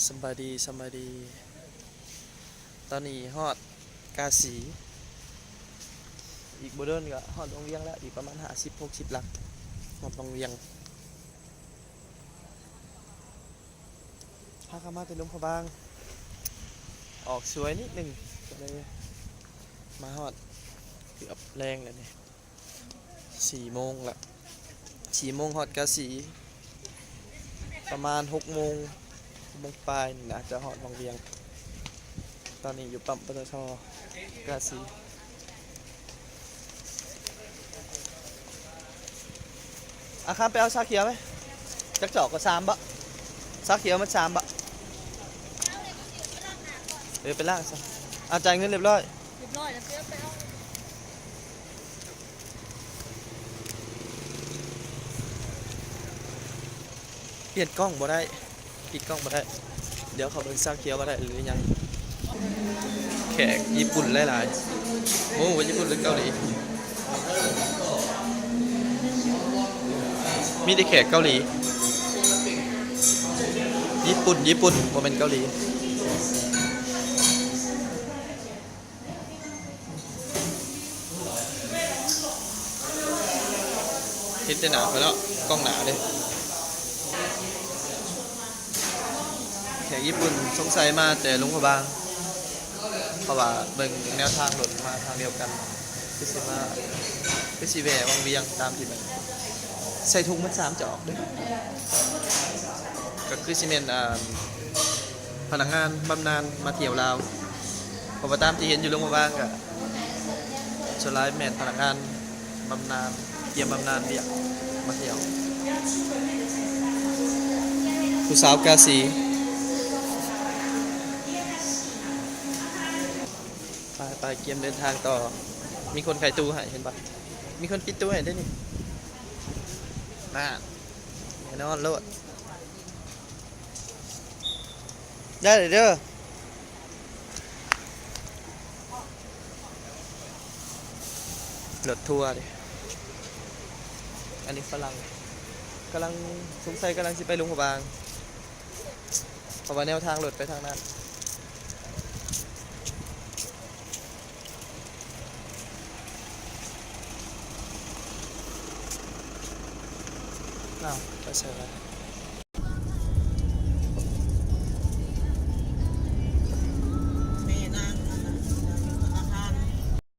ສະບາຍດີ ສະບາຍດີ. ຕອນນີ້ຮອດກາສີ ອີກບໍ່ດົນກໍຮອດວັງວຽງແລ້ວ ອີກປະມານຫ້າສິບ ຫົກສິບຫຼັກ ຮອດວັງວຽງ. ພາກັນມາແຕ່ຫຼວງພະບາງ ອອກສວຍນິດໜຶ່ງ ກໍເລີຍມາຮອດເກືອບແລງແລ້ວນີ້. ສີ່ໂມງລະ ສີ່ໂມງຮອດກາສີ ປະມານຫົກໂມງ ຫົກໂມງປາຍນີ້ນາຈະຮອດວັງວຽງ. ຕອນນີ້ຢູ່ປ້ຳ ປຕທ ກາສີ. ອາຄາມໄປເອົາຊາຂຽວໄໝ? ຈັກຈອກກໍ ສາມບໍ? ຊາຂຽວມັນ ສາມບໍ? ເອີ ໄປລ້າງຊະ. ອາ ຈ່າຍເງິນຮຽບຮ້ອຍ. ຮຽບຮ້ອຍແລ້ວ ໄປເອົາ. ປ່ຽນກ້ອງບໍ່ໄດ້ ປິດກ້ອງບໍ່ໄດ້. ດຽວເຂົາເບິ່ງຊາຂຽວວ່າໄດ້ຫຼືຍັງ. ແຂກຍີ່ປຸ່ນຫຼາຍໆ. ໂອ້ ຍີ່ປຸ່ນຫຼືເກົາຫຼີ? ມີແຕ່ແຂກເກົາຫຼີ. ຍີ່ປຸ່ນ ຍີ່ປຸ່ນ ບໍ່ແມ່ນເກົາຫຼີ. ເຫັນແຕ່ໜ້າເພິ່ນເນາະ ກ້ອງໜ້າເດ້. ແຂກຍີ່ປຸ່ນສົງໄສມາແຕ່ຫຼວງພະບາງ ເພາະວ່າເບິ່ງແນວທາງລົດມາທາງດຽວກັນ ຄືຊິມາ ຄືຊິແວ່ວັງວຽງຕາມທີ່ເບິ່ງ. ໃສ່ຖົງໝົດສາມຈອກເດ້. ກໍຄືຊິແມ່ນ ອ່າ ພະນັກງານບຳນານມາທ່ຽວລາວ ເພາະວ່າຕາມທີ່ເຫັນຢູ່ຫຼວງພະບາງກະສ່ວນຫຼາຍແມ່ນພະນັກງານບຳນານ ກຽມບຳນານວຽກມາທ່ຽວ. ຜູ້ສາວກາສີ ໄປໆ ກຽມເດີນທາງຕໍ່. ມີຄົນໄຂຕູ້ໃຫ້ ເຫັນບໍ່? ມີຄົນປິດຕູ້ໃຫ້ເດ້ນີ້. ນັ້ນ ແນ່ນອນໂລດ. ໄດ້ເດີ ລົດທົວເດ້. ອັນນີ້ຝຣັ່ງ ກຳລັງ ສົງໄສກຳລັງຊິໄປຫຼວງພະບາງ ເພາະວ່າແນວທາງລົດໄປທາງນັ້ນ. ອ້າວ ໄປໃສລະ?